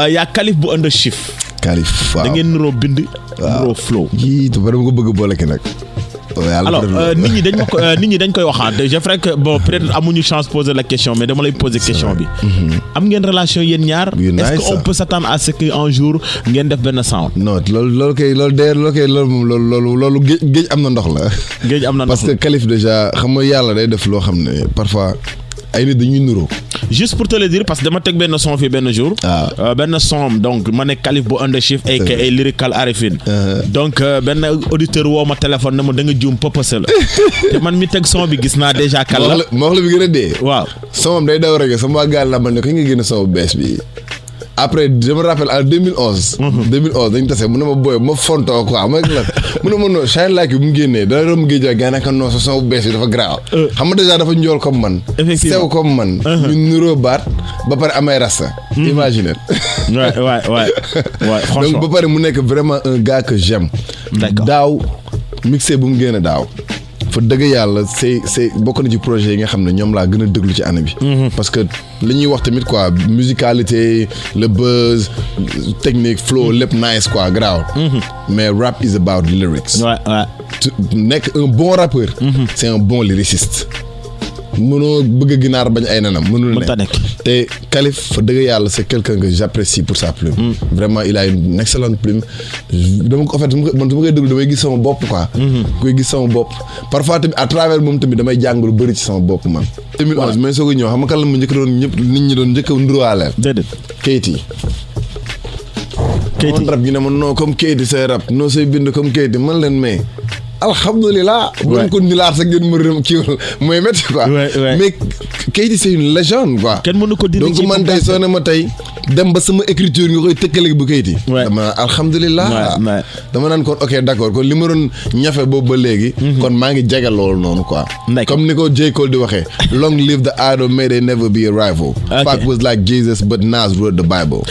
yaa Kalif bu under Chief. Kalif waaw da ngeen niroo bind. waaw niroo flow. yii te dama ko bëgg boole ki nag. alors nit ñi dañ koy waxaat je ferais que bon peut-être amuñu chance poser la question mais dama lay poser question bi. am ngeen relation yéen ñaar. est-ce que on peut s'attendre à ce que un jour ngeen def benn sound. non loolu géej am na ndox la. géej am na ndox parce que Kalif déjà xam nga yàlla day def loo xam ne parfois ay nit dañuy nuroo. juste pour te le dire parce que dama teg benn son fii benn jour. benn son donc ma ne Kalif bu under Chief aka Lyrical Arifin. donc benn auditeur woo ma téléphone ne ma da nga juum pëpëse la. te man mi teg son bi gis naa déjà. kàlla ma wax la bi gën a dee. waaw son day daw rek sama waa gaal la ma ne ko nga génne son bu bees bi. après je me rappelle en 2011. 2011 dañu tase mu ne ma booy ma fontoo quoi ma la mu ne ma non Shine Like bu mu génnee dana doon mu géej waay gars non sa son bu bees bi dafa graaw. xam nga déjà dafa njool comme man. effectivement sew comme man. ñu nuroo baat ba pare amay rasta. imagine. waay franchement donc ba pare mu nekk vraiment un gars que j'aime. d'accord daaw mixé bu mu génne daaw. fa dëgg yàlla c'est bokk na ci projet yi nga xam ne ñoom laa gën a déglu ci année bi. parce que li ñuy wax tamit quoi musicalité le buzz technique flow lépp nice quoi graaw. mais rap is about lyrics. nekk un bon rappeur. c'est un bon lyriciste. mënoo bëgg ginaar bañ ay nanam mënul ne te Kalif fa dëgg yàlla c'est quelqu'un que j'apprécie pour sa plume. vraiment il a une excellente plume. dama ko en fait man su ma koy déglu damay gis sama bopp quoi. koy gis sama bopp parfois tamit à travers moom tamit damay jàng lu bëri ci sama bopp man. 2011 mais soo ko ñëw xam nga kan la mu njëkk doon ñëpp nit ñi doon njëkk a nduruwaaleel. déedéet Keyti. rap ñu ne ma non comme Keyti say rap non say bind comme Keyti man leen mais. alhamdulilah. bu ko nilaar sax ngeen mën a kii mooy métti quoi. mais Keyti c'est une légende quoi. kenn mënu ko dindi donc man tey soo ne ma tey dem ba sama écriture nga koy tëkkaleeg bu Keyti. dama naan alhamdulilah. dama naan kon ok d'accord kon li ma doon ñafe boobu ba léegi. kon maa ngi jege loolu noonu quoi. comme ni ko J. Cole di waxee. long live the idol may they never be a rival. Pac was like Jesus but Nas wrote the Bible.